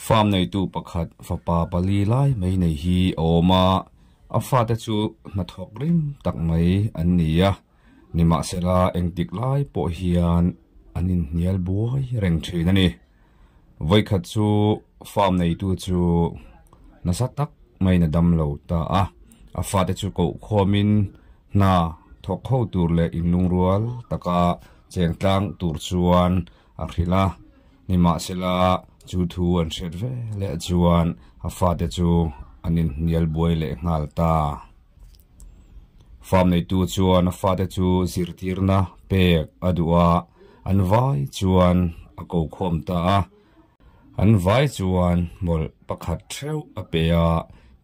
Farm neitu pakhat fapa pali lai mai nei hi a awm a, a fate chu hnathawk rim tak mai an ni a, nimahsela engtik lai pawh hian an inhnial buai reng thin a ni. Vawikhat chu farm neitu chu nasa tak maiin a dam lo ta a, a fate chu koh khawmin hna thawk ho tur leh inlungrual taka cheng tlang tur chuan a hrilh a, nimahsela chu thu an hriat ve leh chuan a fate chu an inhnial buai leh nghal ta. Farm neitu chuan a fate chu zirtirna pek a duh a, an vai chuan a ko khawm ta a. An vai chuan hmawlh pakhat theuh a pe a,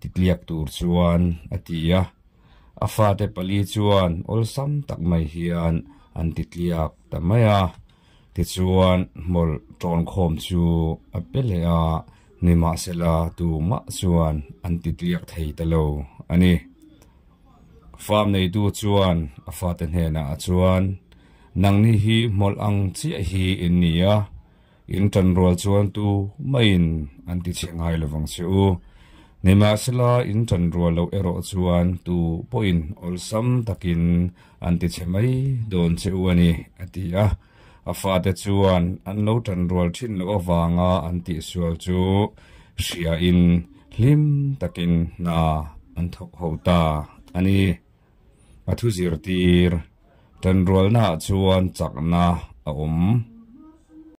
titliak tur chuan a ti a. A fate pali chuan awlsam tak mai hian an titliak ta mai a. Tichuan hmawlh tawnkhawm chu a pe leh a, nimahsela tumah chuan an titliak thei ta lo a ni. Farm neitu chuan a fate hnenah chuan, Nangni hi hmawlh ang chiah hi in ni a, in tanrual chuan tu maiin an ti chhe ngai lovang che u. Nimahsela in tanrual loh erawh chuan tu pawhin awlsam takin an ti chhe mai dawn che u a ni, a ti a. A fate chuan an lo tanrual thin loh avanga an tihsual chu hriain hlim takin hna an thawk ho ta a ni. A thu zirtir, Tanrualnaah chuan chakna a awm.